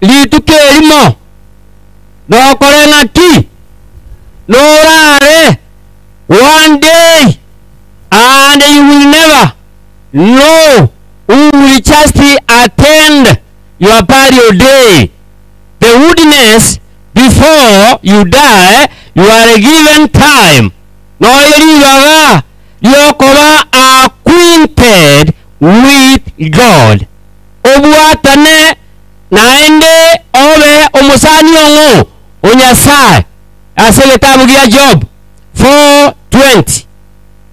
Rituko erimo nokore ng'aki? Norare one day and you will never know who will just attend your burial day. The witness before you die you are given time noye ribaga riokoba acquainted with God. Obwatane naende obe omosani ong'o o Nyasae. Ase egetabu gia Job 4:20.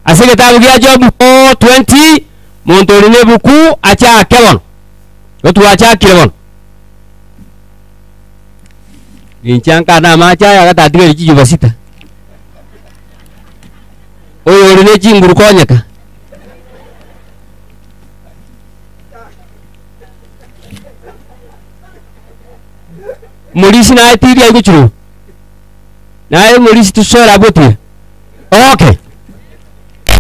Ase egetabu gia Job 4:20 monto ore nebuku achake bono. Igo twachakire bono. Ninche nkane amache aya agatatigaire chichupa sita. Oyore ne chinguru konyeka. Morisi naye tiri aye gochirwa. Naye morisi tusore abwo twe. Okay.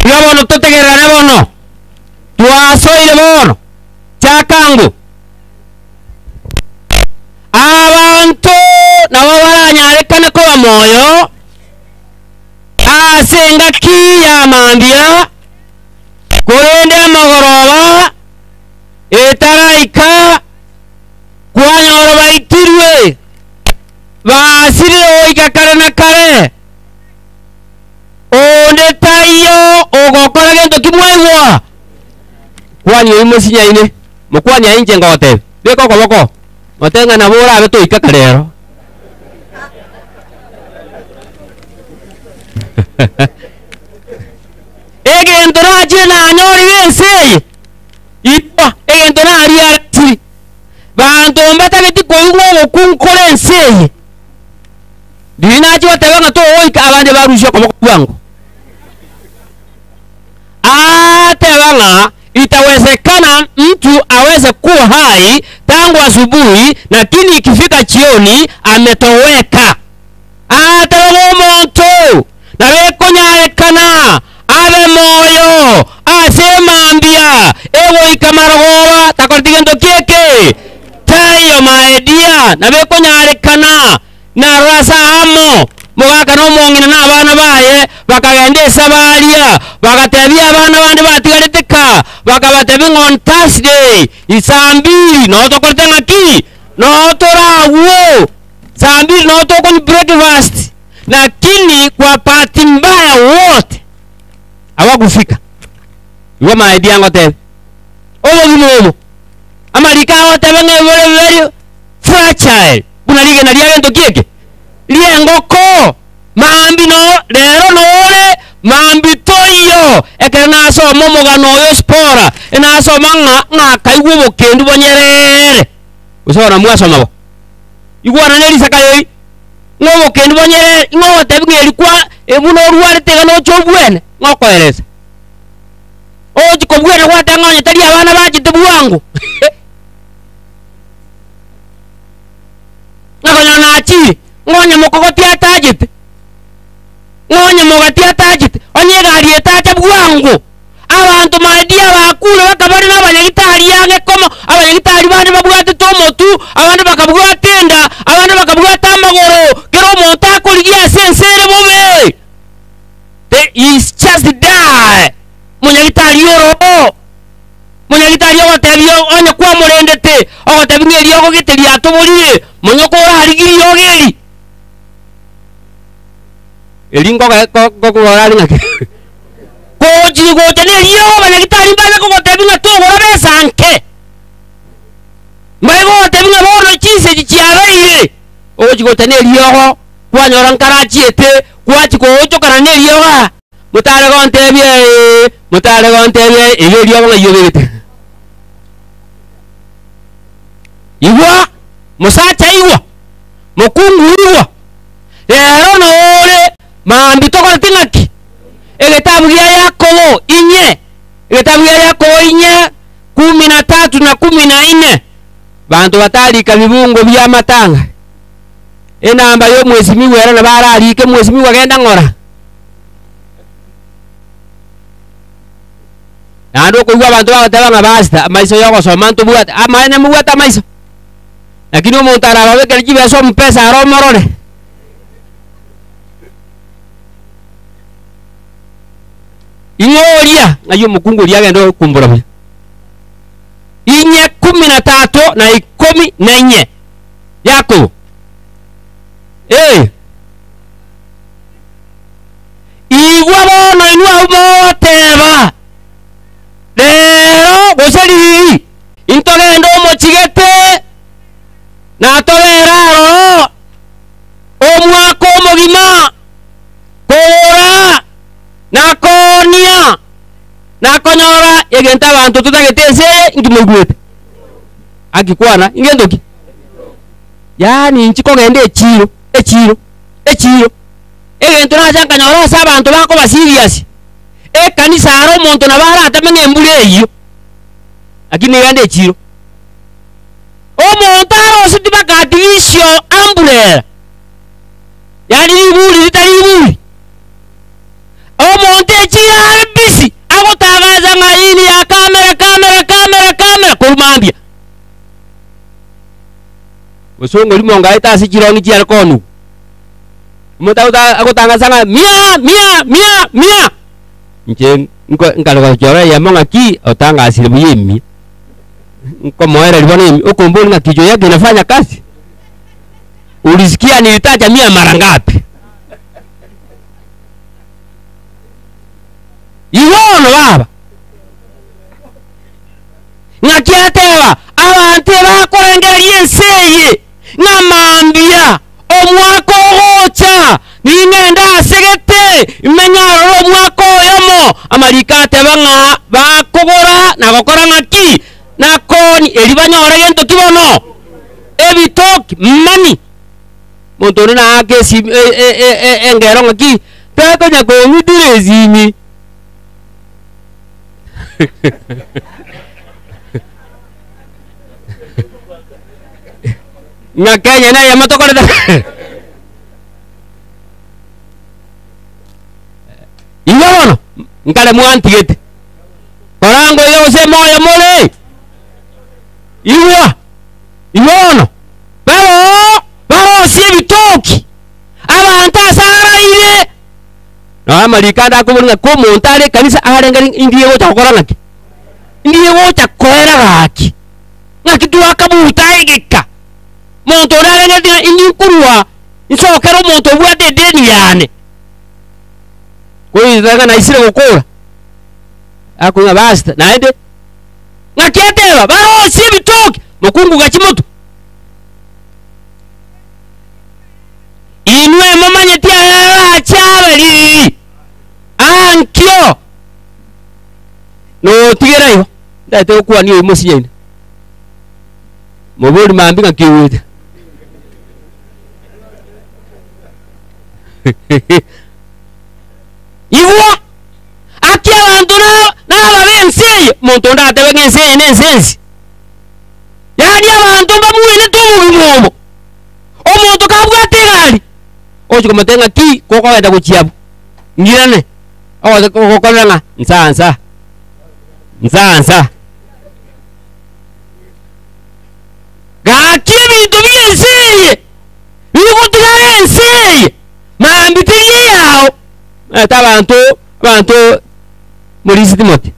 Iga bono totegererane bono. Twasoire bono. Chaka ango. Abanto nabo baranyarekane koba moyo ase engaki ya mambia, korende amagoroba etaraika kwanyora baitirwe, basirire goika kare na kare. Onde taiyo ogokora gento ki mwaigwa? Kwani oyio mosinyaine, mokwani aye inche ngogotebia, beka okoboko, motebe ng'a nabo orabe toika kare ero. Egento nachire nanyorire ense eye, igwa, egento nariaretire, banto mbatageti koigwa ogokwa nkore ense eye. Riria nachia goteba ng'a togoika, abande barusia okoboko bwango. Ateba ng'a itawezekana mtu aweze kuwa hai tangu asubuhi, lakini ikifika jioni ametoweka. Ateba ng'a omonto nabo ekonyarekana abe moyo ase emambia egoika marogoba takoreti gento kieke taiyo my dear, nabo ekonyarekana Naroro ase aamo, mogaka na omong'ina na abana baye bakagenda esabaria, bagatebia abana bande batigarete ka, bakabatebia ng'a on Thursday saa mbiri noo tokorete ng'aki? Noo tore agwo, saa mbiri noo tokonywa breakfast, lakini kwa bahati mbaya wote hawakufika. Igo my dear ngotebia, obogima obo, amariko agoteba ng'a ebore very fragile buna rigena ria gento ki eke? Ri'engoko. Mambi no rero nore, mambi toiyo. Ekero nasoma omogano oyo Sipora, enasoma ng'a ng'a akaigwa obokendu bonyerere. Gose bono mwasoma bo? Igwana ne risaka eri, ng'a obokendu bonyerere, ng'a ogotebi ng'a eri kwa buna orwarete iga noche obwene, ng'a okoeresa. Ogochi kobwena gwateba ng'a onye tari abana bachete bwango. Ng'a konya nachire, ng'a onye mokogoti atachete, ng'a onye mogati atachete, onye egari etacha bwango, abanto my dear bakure baka bare na abanyagitari ang'e komo, abanyagitari bande babwatete omotwe, abande bakabwata enda, abande bakabwata amagoro, kera omonto akorigia ase ense ere bobe, the he is just die, omonyagitari oro. Omonyagitari ogotebia onye kwamorendete, ogotebia ng'a eriogo gete riatoborire, monyoko orarigie riogo eri. Eri nkoge ko- nkokogora are ng'aki? Gochia gocha na eriogo abanyagitari mbabe kogotebia ng'a togora besa nke. Mbae kogotebia ng'a bono chinsa echi chiabeire, ogochia gocha na eriogo, kwanyora nkarachiete, gwachia goochokana na eriogo aa. Motare gontebia ee, motare gontebia ee, iga eriogo ng'ai obegete? Igwa, mosacha igwa, mokungu igwa, rero nore mambia tokoreti ng'aki? Egetabu gia Yakobo inye, egetabu gia Yakobo inye, kumi na tatu na kumi na ine, banto batarika bibungo bi'amatanga, enamba y'omwesimigwa ere nabo ararike mwesimigwa genda ng'ora. Naende okoigwa abanto bagoteba ng'a pastor, amaiso ya ogosoma ntobwate, amaene mobwate amaiso? Lakini omonto arababekere chibesa omopesa are omorore. Ing'o oria? Ng'ai omokungu oria agende okumbura buya? Inye kumi na tatu na ikomi na inye. Yakobo. Ee. Igwa bono inwe abwo mogoteba, Rero gose riiri intogende omochigete, na tobere aroro omwaka omogima, kogora na koonia na konyora egento abanto totagete ense eye inki moigwete? Aki kwana, ingento ki? Yaani inchi kogenda echiiro, echiiro, echiiro, egento nacha nkanyora ase abanto bakoba serious, ekanisa aro omonto nabo arateme ng'a embura eyio, lakini egende echiiro. Omonto aroseti mpaka artificial umbrella, yaani riburi ritari riburi. Omonto echiiro are busy agotagaza ng'a ini ya camera camera camera camera korwa mambia. Gose omorimo ongaete ase chirong'i chiare konugwa. Omonto agota agotangasa ng'a mia mia mia mia. Inche nko nkare gochora eyemo ng'aki otangasire buya emia. Nkomoereria bono emia, okombori ng'a kichwa yake inafanya kazi. Ulisikia nilitaja mia mara ngapi? Igo bono baba, ng'aki ateba, abanto ebakorengereria ense eye, ng'a mambia omwaka ogocha ning'ende ase gete imenye aroro omwaka oyomo. Amariko ateba ng'a bakogora na gokora ng'aki? Na koonia, erio banyore gento ki bono? Ebitoki, money. Omonto onde naake esimi e- e- e- e- engero ng'aki, takonya kong'utera esimi. Ng'a Kenya neyemo tokorete Igo bono, nkare mwantigete, korangwa iga gose moyo more, igwa, igo bono, baroo barosie ebitoki, abanto ase araire, Nao amariko ande akobora ng'a komonto are ekanisa arenge indiye gocha gokora ng'aki? Ndiye gocha koera gaki? Ng'aki twakabuta egeka? Monto onde arengete ng'a indi nkorwa nsokere omonto obwate edeni yane. Koigwa ng'a naisire gokora, akoigwa ng'a basta naende ng'aki ateba barosie ebitoki, mokungu gachia motwe. Inwe momanyeti ayarache abe ririri ankio, notigera igo. Ndete gokwania oyio mosinyaine, mobori mambia ng'aki oigwete. Igwa! Aki abanto na nababe ense eye, omonto onde atebe ng'a ense eye nense ensi. Yaani abanto mbamwenete obogima obo. Omonto kabwate egari, ogochia komotebia ng'a ki gokogenda gochia abwo, ng'irane, ogocha gokorera ng'a nsa nsa, nsa nsa. Gaki ebinto bi'ense eye, bigotigara ense eye, mambia teri eyao. Omanyete abanto, abanto morisi Timothy,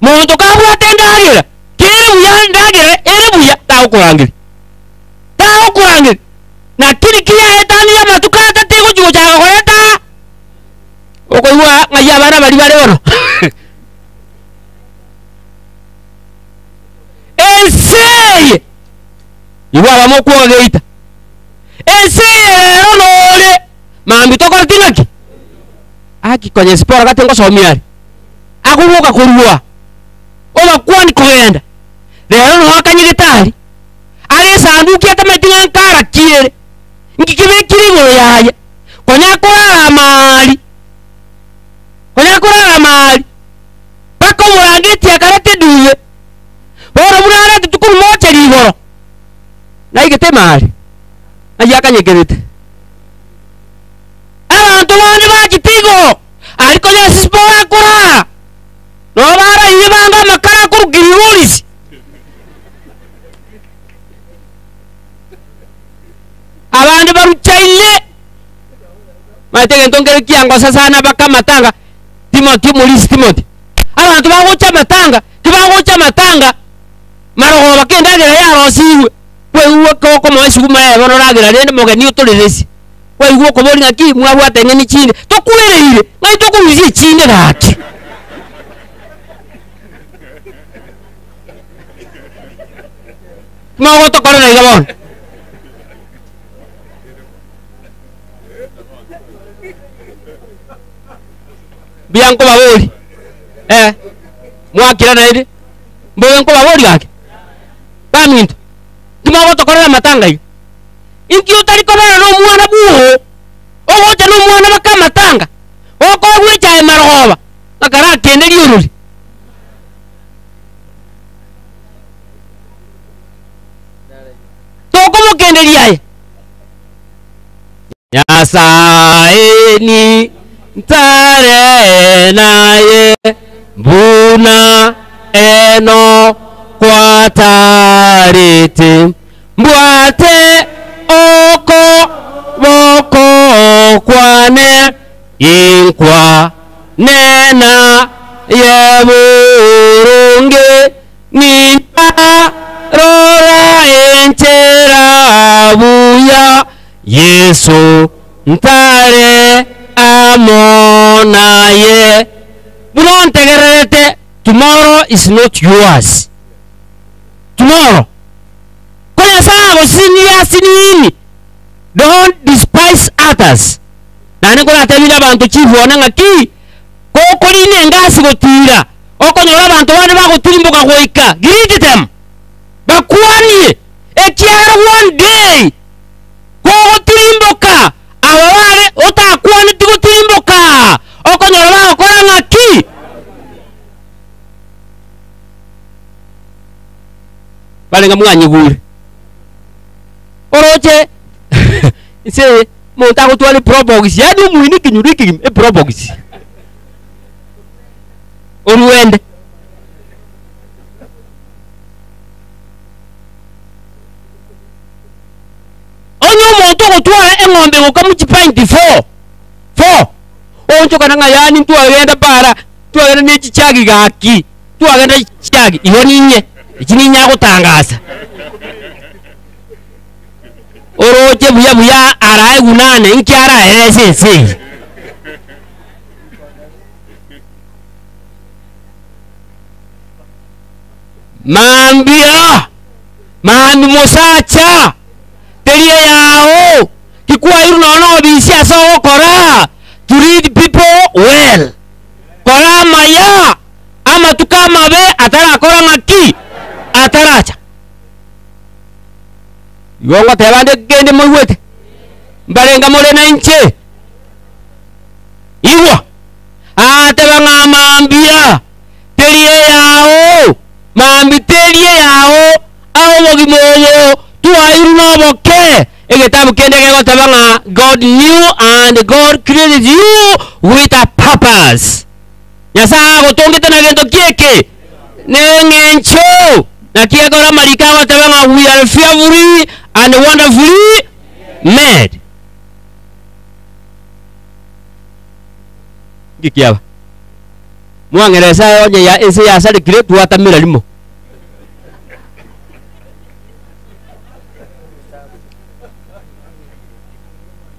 monto kabwate endagera, kere buya endagera ere buya, tagokorangeria. Tagokorangeria, lakini ki yaetanirie amatuko atato egochia gochaka koreta aa, okoigwa ng'ai abana baria bare bono. Ense eye, igwa abamo okwoga geita, ense eye rero nore mambia tokoreti ng'aki? Aki konya esiporo gati ngosomia are, akoboka korwa obakwani kogenda, rero noo akanyegete aria. Are esanduki etamanyeti ng'a nkara ki ere, nki kebekire igoro yaye, konya akorara amari, konya akorara amari, mpaka omorangeti akareta eduye. Bono buna aretete korwa mochari igoro, naigete emari, ayio akanyekerete. Abanto bande bachete igoro, aria konya ase esiporo akorara, nabo baraire bange amakara akorwa Gilgolisi. Omanyete egento nkere kiangosa sana baka amatanga, Timothy omorisia Timothy. Abanto bagocha amatanga, tibagocha amatanga marogoba ki endagera yarosirwe, kwaigwa ekero okomoa esuguma yaye bono oragera rende mogeni otoreresie. Kwaigwa okoboria ng'aki mwabwate eng'eni chinde, tokwereire, ng'ai tokorusia echinde gaki? Mogotokorera iga bono. Mbuya nkobaboria, eh, mwakira naende, mbobe nkobaboria gaki? Baminto, timogotokorera amatanga iga? Inki otari kobera nomwana bwoo, ogocha nomwana baka amatanga, okoegwa echae marogoba, ng'a karakende riorori? Tokomokenderia aye. Nyasae ni ntare naye buna eno kwatarete mbwate okoboko kwane inkwa nena y'oboronge nintarora enchera buya Yeso ntare amo naye. Buna ontegererete, tomorrow is not yours. Tomorrow. Ko Nyasaye agosesenirie asinini. Don't despise others. Naende nkoratebire abanto chief one ng'aki, gokorina engasi gotira, okonyora abanto bande bagotirimboka goika, greet them. Bakwanie, ekiagera one day kogotirimboka aba bare otakwaneti gotirimboka okonyora bagokora ng'aki? Barenge mwanyigure oroche inse eye omonto agotwara eprobox yaani omoino ekenyoro ekegima eprobox oruende. Onye omonto ogotwara eng'ombe egokamwa chipainti four, four, oonchokana ng'a yaani ntwagenda para, twagenda ne chichagi gaki, twagenda chichagi, igo ninye, echi ninye agotangasa. Oroche buya buya arae gunane, inki araerese ense eye? Mambia! Mambia mosacha, teri eyao, tikwairwe nonya nobisi ase ogokora, to lead people well. Kora amaya, amatuko amabe atarakora ng'aki? Ataracha. Igo ngoteba nde kende moigwete? Mbarenga more nainche? Igwa! Agateba ng'a mambia teri eyao, mambia teri eyao, aa obogima obo twairwe noboke. Egetabu kende gegoteba ng'a God knew and God created you with a purpose. Nyasae agotongete na gento ki eke? Neng'encho. Naki ekero amariko agoteba ng'a we are fearfully and wonderfully made. Nki kiaba? Mwang'era esaa onye ya ense yasarekire twatamera rimo.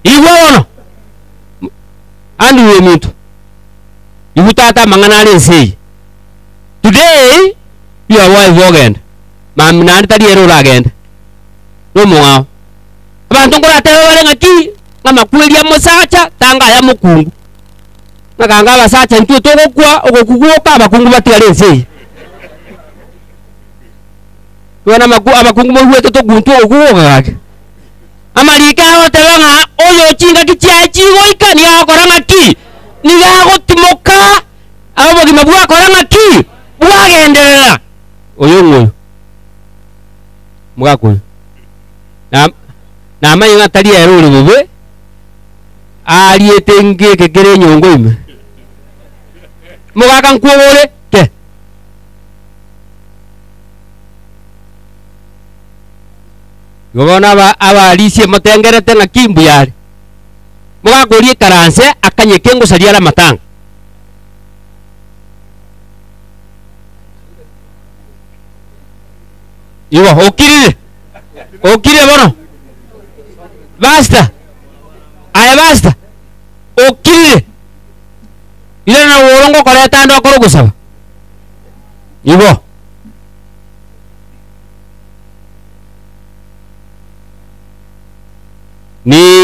Igwa bono, Andrew ominto, igwa tata amang'ana are ense eye. Today, your wife ogenda, mambia naende tari ere oragende, nomong'ao. Abanto nkoratebe bare ng'aki, ng'a amakweri amosacha tanga aya amokungu. Ng'a kanga abasacha intwe togokwa ogokwa gwoka abakungu batigare ense eye. Bono amaku abakungu moigwete toguntwa ogokwa gwoka gaki. Amariko agoteba ng'a oyo chingaki chiaye chigoika nigo agokora ng'aki? Nigo agotimoka obogima bwakora ng'aki? Bwagenderera. Oyo ng'o oyo? Omogaka oyo. Na namanye ng'a tari ere ore bobe, ariete ngeke kere enyongo ime. Omogaka nkwogo ore ke. Igo bono aba abarisia motengerete ng'aki mbuya are. Mogaka oria ekaranse akanyeke ngosaria are amatanga. Igo okirire, okirire bono. Basta, aye basta, okirire. Irana na oro ngokoreta ande okore ogosaba. Igo.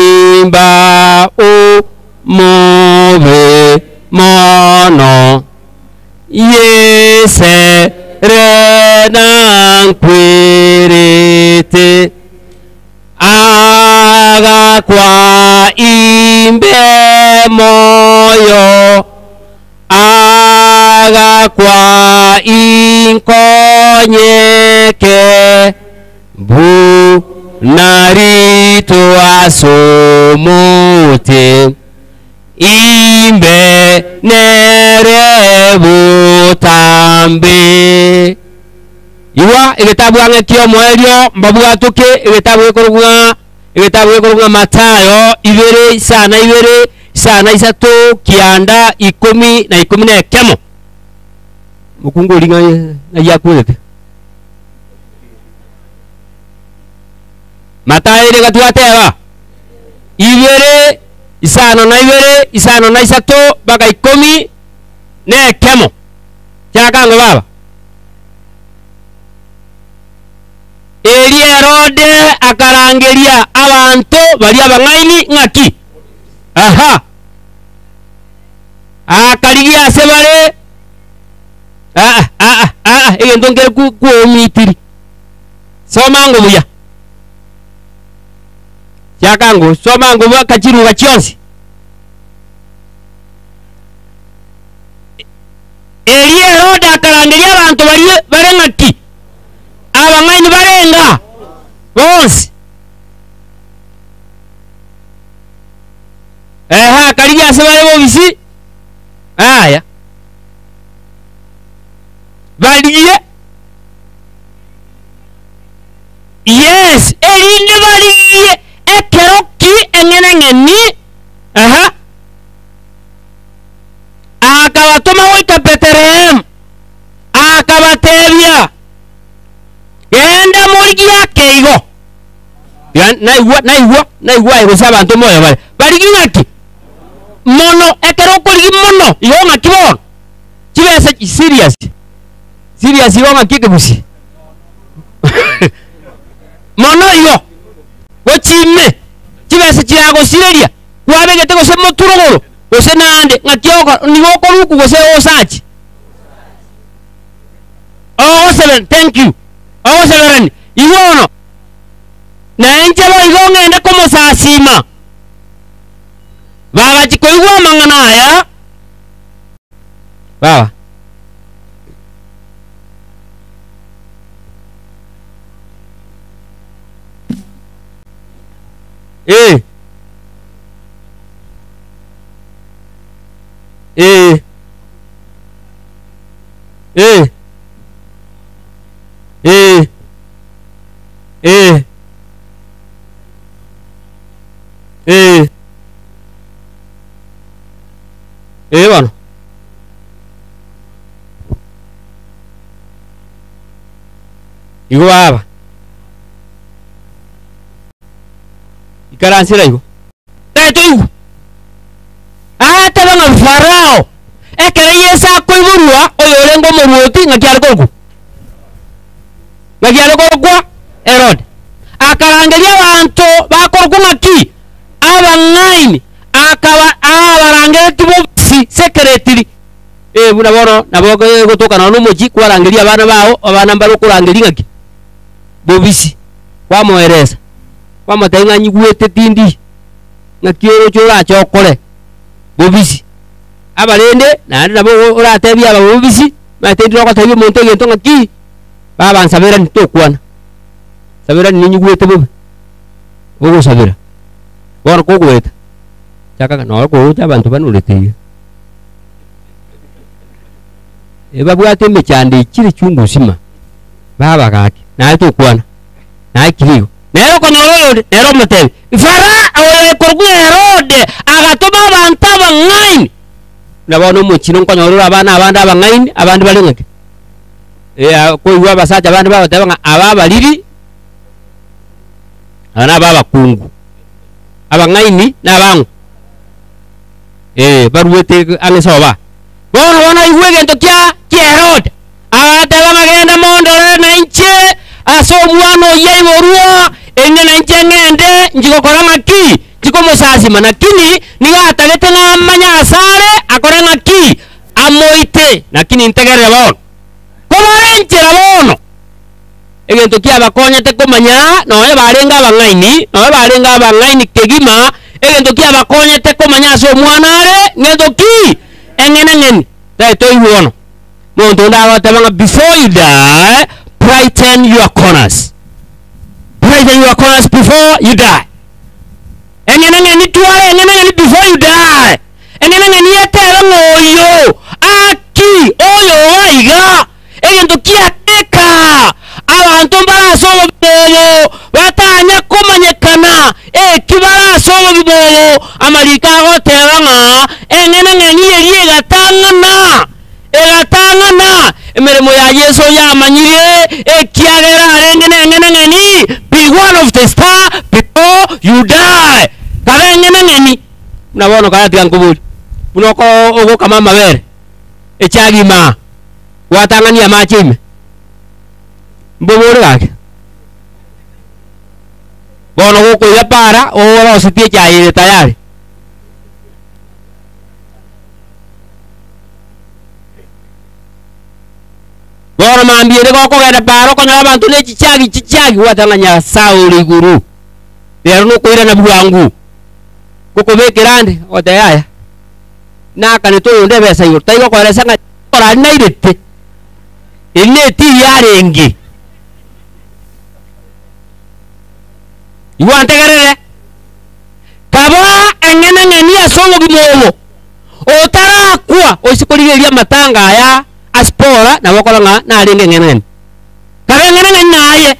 Nimba omobe mono, Yese re nankwerete, Agakwa imbe moyo, Agakwa inkonyeke. Buna rito as'omote, imbe nere botambe. Igwa egetabu ang'e ki'omoerio mbabwatoke, egetabu gekorokwa egetabu gekorokwa Mathayo ibere isano ibere isano isato kianda ikomi na ikomi na ekemo. Mokungu oria ng'a ng'ai akwerete? Matayo ere gatwateba, Ibere, isano na ibere, isano na isato, mpaka ikomi na ekemo. Chaka ng'o baba? Erio Herode akarangeria abanto baria abang'aini ng'aki? Aha. Akarigia ase bare Aa, aa, aa, egento nkere ku- kwomitiri. Soma ango buya. Chaka ango, soma ango baka chiruga chionsi. Erio Herode akarangeria abanto baria bare ng'aki? Abang'aini barenga bonsi. Ehe, akarigia ase bare bobisi. Aya. Barigie. Yes, erinde barigie ekero ki eng'enang'eni. Aha. Akabatoma goika Bethlehemu, akabatebia, Genda morigie ake igo. Tiga naigwa, naigwa, naigwa aye gose abanto moyo bare. Barigie ng'aki? Mono, ekero okorigia mono, igo ng'aki bono? Chibesa chi serious, serious igo ng'aki ekegusi? Mono igo, gochia ime, chibesa chiragosireria, kwabegete gose moturogoro, gose naende, ng'aki ogokora? Nigo okoruku gose osachi? Ogosebera, thank you, ogoseberani, igo bono, na inche boigo ng'ende komosasima. Bagachia koigwa amang'ana aya, baba. Eh. Eh. Eh. Eh. Eh. Eh. Eh bono. Igo baba. Ikaransera igo. Tari toigwe. Agateba ng'a Farao, ekero Yeso akoiborwa, oyorenge omorwoti, ng'aki are korokwa? Ng'aki are korokwa? Herode. Akarangeria abanto bakorokwa ng'aki? Abang'aini. Akaba aabarangeretie bobisi sekeretiri. Eh, buna bono nabo egotoka nonya nomochie kwarangeria abana bao, abana mbare okorangeria ng'aki? Bobisi. Kwamoeresa, kwamotebia ng'a nyigwete tindi, ng'aki oroche orache okore bobisi. Aba rende, naende nabo oratebie aba bobisi, omanyete ndire ogotebia omonto egento ng'aki, baba nsaberani tokwana, nsaberani ninyigwete bobe, ogosabera. Bono kogoeta, chaka ng'a noro koroche abanto banorete iga. Ebabwate emechando echire chungu nsima, baba gaki, naye tokwana, naye kire igo. Nere okonyora oyonde, nere omotebi, Fara oyo okorokwa Herode. Abanto abang'aini, buna bono omochie nkonyora ore abana abande abang'aini, abande bare ng'aki? Eh, koigwa abasacha bande bagoteba ng'a aba abariri, aba naba abakungu, abang'aini na abang'u, eh, baruete ang'e soba. Bono bono aigwe egento kia kia Herode, agateba ng'a genda mondorere na inche ase omwana oyio aiborwa, erinde na inche ng'ende nchi gokora ng'aki? Nchi komosasima. Lakini nigo atagete ng'a amanye asare akore ng'aki? Amoite. Lakini ntegerere bono, kobare enchera bono. Egento kiabakonyete komanya nonya barenge abang'aini, nonya barenge abang'aini kegima, egento kiabakonyete komanya ase omwana are ngento ki? Eng'enang'eni. Tari toigwe bono. Monto onde agoteba ng'a before you die, brighten your corners. Brighten your corners before you die. Eng'enang'eni twara eng'enang'eni before you die. Eng'enang'eni etebe ng'a oyo aki oyo iga iga. Egento kiateka, abanto mbare ase obogima obo batanya komanyekana eki bare ase obogima obo. Amariko agoteba ng'a eng'enang'eni eria egatang'ana, egatang'ana emeremo ya Yeso yamanyire, ekiagera arenge neng'enang'eni, be one of the star before you die. Kabe eng'enang'eni. Buna bono karatiga nkoborie, buna oko ogokama amabere. Ekiagima gwatang'ania amache ime, mbobore gaki. Bono gokoira para orosetie echae ere tayari. Bono mambia ere gokogenda para okonyora abanto ne chichagi chichagi gwateba ng'a Nyasae ore igoro, rero nokoirana bwango, gokobekera ande, ogoteba yaya. Naakanete oyonde ebesa igoro, tari gokoeresa ng'a korari nairete, eri netiiri yarenge. Igwa ntegerere, kaba eng'enang'eni ase obogima obo, otarakwa oise korigereria amatanga aya asipora nabo okora ng'a narenge eng'enang'eni. Kaba eng'enang'eni naye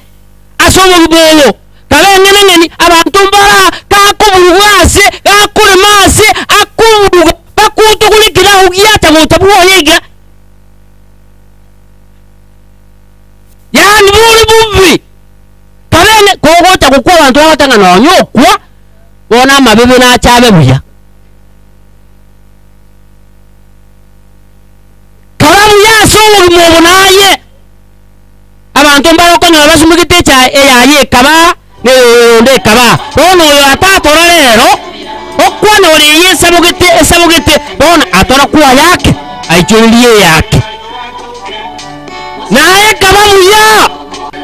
ase obogima obo. Kabe eng'enang'eni, abanto mbara gakoburugwa ase, gakorema ase, akoburuga, bakontogora ekerao giacha gocha bwoye iga. Yaani bore bobe. Kabe eng'e kogocha gokwa abanto bagoteba ng'a nonya okwa, bono amabe nache abe buya. Kaba buya ase obogima obo naye. Abanto mbare okonyora basumegete echae eyaye ekaba, na eyonde ekaba. Bono oyo atatora rero, okwane ore eye esabogete esabogete, bono atora kwayake, aichorerie eyake. Naye ekaba buya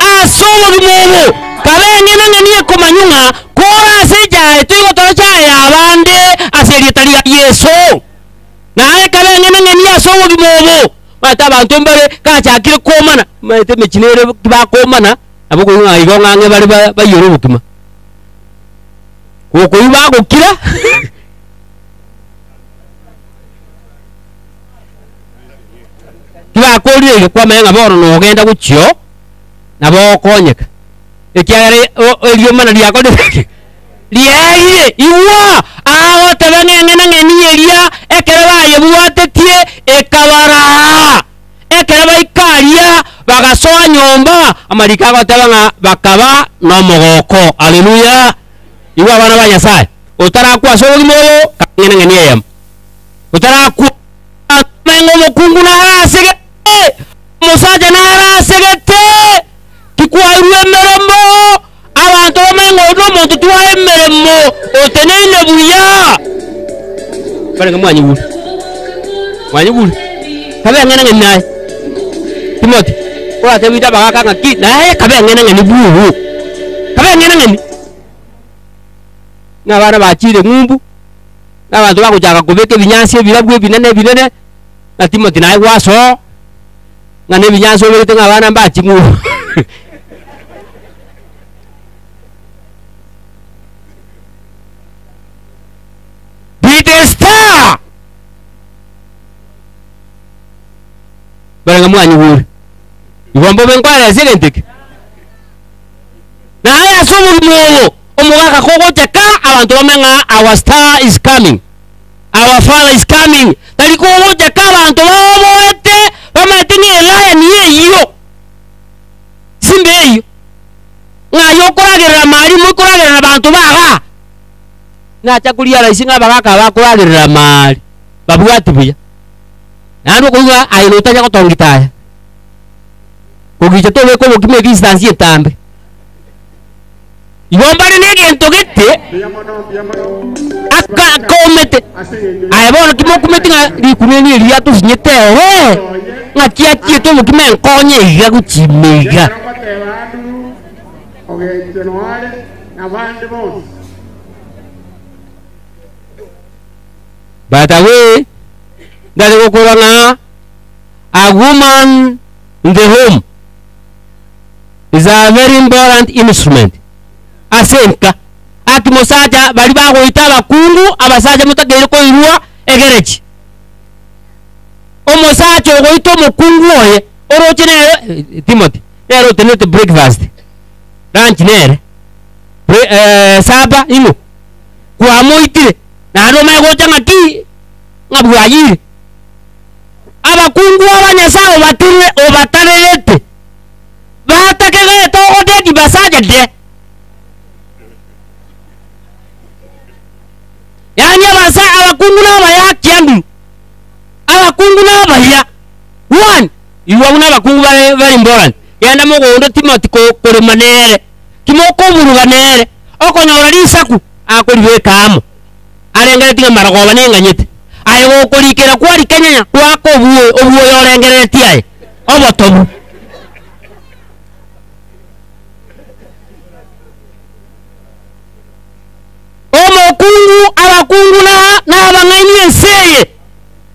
ase obogima obo, kaba eng'enang'eni ekomanywa ng'a kore ase echae toigotora chae y'abande ase erieta ria Yeso. Naye ekaba eng'enang'eni ase obogima obo. Omanyete abanto mbare gachakire komana, omanyete emechie nere tibakomana, nabo okoigwa ng'a igo ng'ang'e bare ba baiyore obokima. Gokoigwa bagokira tibakorire iga kwamanya ng'a bono nogenda gochia oo, nabo ogokonyeka, ekiagera o eriomana riakorire ki? Riaerire. Igwa! Agoteba ng'a eng'enang'eni eria ekero bayebwatetie ekabaraa. Ekero baika aria, bagasoa nyomba, amariko agoteba ng'a bakaba nomogoko. Haleluya! Igwa abana ba Nyasae, otarakwa ase obogima obo, kaba eng'enang'eni eyemo. Otarakwa ng'a omokungu narasegete, omosacha narasegete. Tikwairwe emeremo, abanto bamanye ng'a oyo nomonto twae emeremo oteneine buya. Barenge mwanyigure? Mwanyigure? Kabe eng'enang'eni naye. Timothy, oratebie abagaka ng'aki naye kabe eng'enang'eni bwogo. Kabe eng'enang'eni. Ng'a abana bachire ng'umbu, ng'a abanto bagochaka kobeka ebinyansi ebirabu ebinene ebinene, ng'a Timothy naye gwasoa. Ng'a nebinyansa oberete ng'a abana mbaching'u. Be the star. Barenge mwanyigure. Igo mbobe nkoeresa egento eke. Naye ase obogima obo, omogaka kogochaka abanto bamenye ng'a our star is coming. Our father is coming. Tari kogocha ka abanto baoboete bamaete ng'a elion eyio simba eyio ng'a aye okoragerera amari mokoragerera abanto bagaa. Nacha koria rahisi ng'a abagaka aba bakoragerera amari babwati buya. Naende okoigwa aye notanya gotongita aya. Kogicha tobeka obokima edistance etambe. Igo mbare negento gete Mbuya mono, mbuya mono. aka akomete. Ase eng'encho Aye bono timokumeti ng'a rikuneni eri riatosinyete ere, ng'aki achiete obokima enkonye iga gochia ime iga. Ekero ngoteba Anduru, ogenche noare, na bande bonsi. But away, ndare gokora ng'a a woman in the home is a very important instrument ase enka. Aki mosacha baria bagoita abakungu, abasacha motakeire koirwa egerechi. Omosacha ogoita omokungu oye, oroche nere eh, Timothy, nere otenenete breakfast, lunch nere, bre eh, supper ing'o? Kwamoitire, naende omanye gocha ng'aki? Ng'a bwayire. Abakungu aba Nyasae obatirire obatarerete, batakegerete ogodedi basacha de. Yaani abasa abakungu nabaya kianduru, abakungu nabaya. One, igwa buna abakungu bare very important. Genda mogondo Timothy ko korema nere, timokoburuga nere, okonyora risaku akoribeka amo. Arengeretie ng'a marogoba nenganyete. Aye gokorikera kwarikenyenya goaka obuoyo, obuoyo orengereretie aye, obotobu. Omokungu, abakungu na nabang'aini ense eye.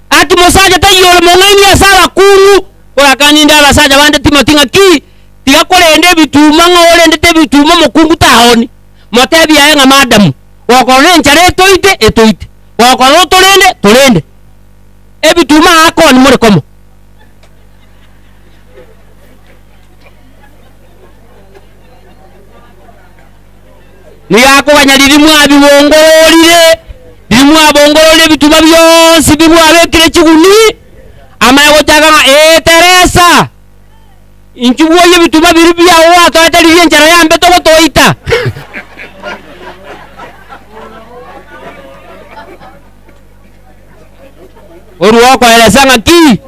Aki mosacha taiyo ore mong'aini ase abakungu. Korakaninde abasacha bande Timothy ng'a ki, tiga korenda ebituma ng'a orendete ebituma omokungu taoni. Motebie aye ng'a madamu. Gokorora enchara etoite, etoite, gokorora otorende, torende. Ebituma aa koni more komo. Nigo akoganya riria mwabibongororire, riria mwabongororire ebituma bionsi bi mwabekire chiguni, amanye gochaka ng'a ee Teresa, inchuo bwoyie ebituma biria biao gwatoete riria enchara yambete gotoita. Orwa okoeresa ng'a ki,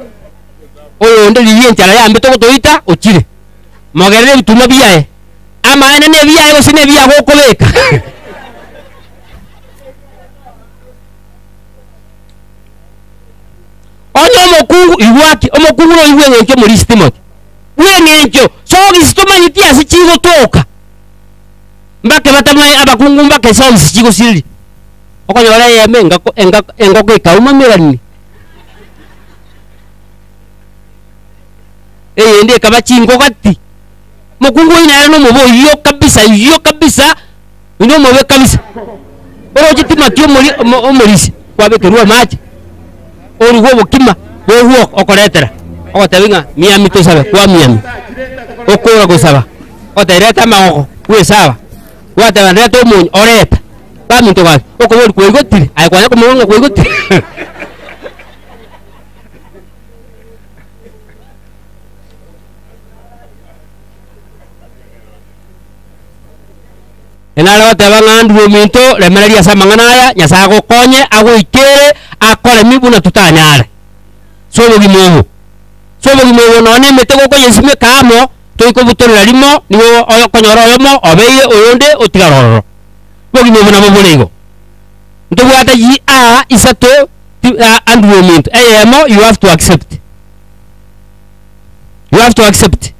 oyonde riria enchara yambete gotoita ochire, mogerere ebituma biaye, amaene na ebiaye gose na ebiago okobeka. Onye omokungu, igwa ki, omokungu noigwe eng'encho omorisia Timothy, bw'eng'encho sogisi tomanyeti ase chigotoka. Mbake batamanye abakungu mbake sogisi chigosiriria. Okonyora eyemo engako engako engoko ekauma emerani, eyende ekaba chingogati. Mokungu oyio nere nomobe oyio kabisa oyio kabisa, oyio nomobe kabisa. Oroche timati omori omo omorisia, kwabekerwa amache, oruge obokima, bogwoka okoretera, ogotebi ng'a miami tosabe, kwamiami, okora gosaba, ogoteba reta amagoko bwesaba, gwateba reta omonyo, oreta, baminto gaki, okoboria kwaigotire, aye kwanya komanya ng'a kwaigotire. Nare goteba ng'a Andrew ominto, remereria ase amang'ana aya, Nyasae agokonye, agoikere, akoremie buna totanyare. Ase obogima obo. Ase obogima obo nonya na emete gokoyesimeka amo, toikobutorera rimo, nigo okonyora oyomo obeire oyonde otigare ororo. Obogima obo nabo bore igo. Ntobwate yi aa isato ti Andrew ominto, eyemo you have to accept. You have to accept.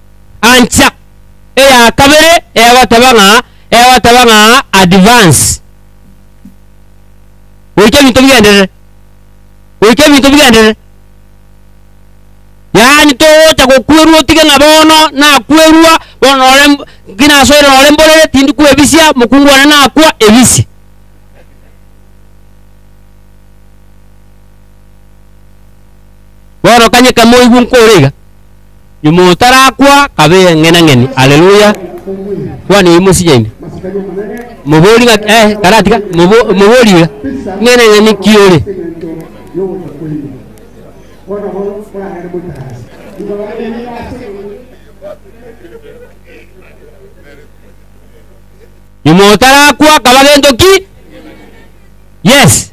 Ancha. Eya kabere egoteba ng'a egoteba ng'a advance. Goika ebinto bigenderere. Goika ebinto bigenderere. Yaani togocha gokwerwa otige ng'a bono nakwerwa, bono nore mb nki nasoire nore mborere tindi kwebisia, mokungu one nakwa, ebisia. Bono kanye kamoigwe nkore iga, nyuma otarakwa kabe eng'enang'eni. Haleluya! Kwani oyio mosinyaine? Mobori ng'a eh, karatiga, mobo mobori iga, ng'enang'eni ki ore? y'ogocha koigwa. Bono bono moragende moikaranse. Igoro nigo ase Nyuma otarakwa akaba gento ki? Yes.